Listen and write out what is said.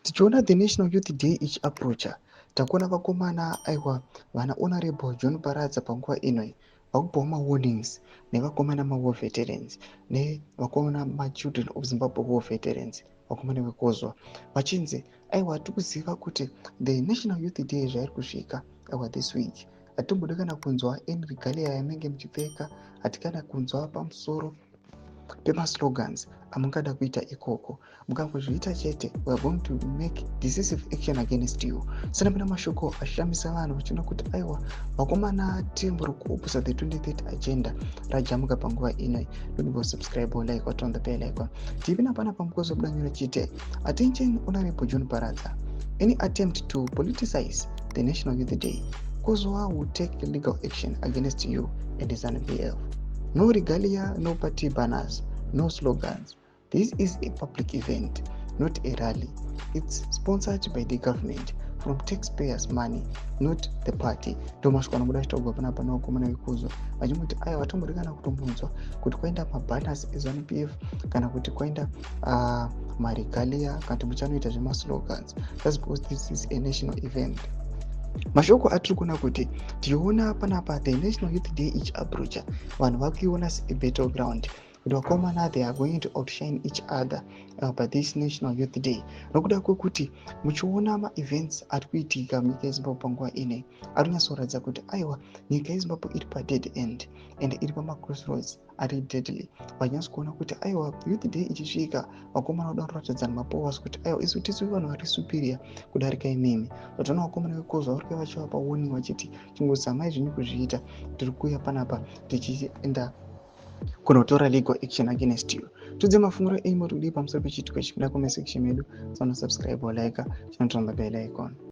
Tichiona the National Youth Day ichiapproacha, takuona vakomana, aiwa, vana Honorable John Paradza panguva ino vakupawo mawarnings nevakomana mawar veterans nevakomana machildren of Zimbabwe war veterans, vakomana vekozwa vachinzi, aiwa, tikuziva kuti the National Youth Day zvairi kusvika, aiwa, this week hatimbodi kana kunzwa any regalia yamunenge muchipfeka, hatikana kunzwa pamusoro pemaslogans amungada kuita ikoko. Mukangozviita chete, we are going to make decisive action against you. Sanapinda mashoko ashamisa vanhu vachiona kuti, aiwa, vakomana, team rikuopusa the 2030 agenda rajamuka panguva ino. Don't subscribe, like, turn on the bell icon. Tipina pana pamukozo budanyura chite. Attention, Honorable John Paradza, any attempt to politicize the National Youth Day, Kozwa will take legal action against you and ZANU-PF. No regalia, no party banners, no slogans. This is a public event, not a rally. It's sponsored by the government from taxpayers' money, not the party. Ndomasvika anobuda achitaurwa panapa nevakomana vekuzwa vachimuti, aiwa, vatombodi kana kutombonzwa kuti kwaenda mabanners eZANU-PF kana kuti kwaenda maregalia kana kuti muchanoita zvemaslogans. That's because this is a national event. Mashoko atiri kuona kuti tichiona panapa, the National Youth Day ichiapproacha, vanhu vakuiona sebattle ground, kuti vakomana, they are going to outshine each other by this National Youth Day, nokuda kwekuti muchiona maevents ari kuitika munyika yeZimbabwe panguva inei ari kunyatsoratidza kuti, aiwa, nyika yeZimbabwe iri padead end and iri pamacrossroads ari deadly. Vanyatso kuona kuti, aiwa, Youth Day ichisvika, vakomana voda kuratidzana mapowers kuti, aiwa, isu tisu vanhu vari superior kudarika imimi. Vatoona vakomana vekozwa vari kuya vachivapa warning vachiti, chingozamai zvinyu kuzviita, tiri kuuya panapa tichienda kunotora legal action against you. Tudze mafungiro enyu, muri kudii pamusoro pechiitiko ichi? Muda comment section medu. Sanosubscribe, like, chinoturn on the bell icon.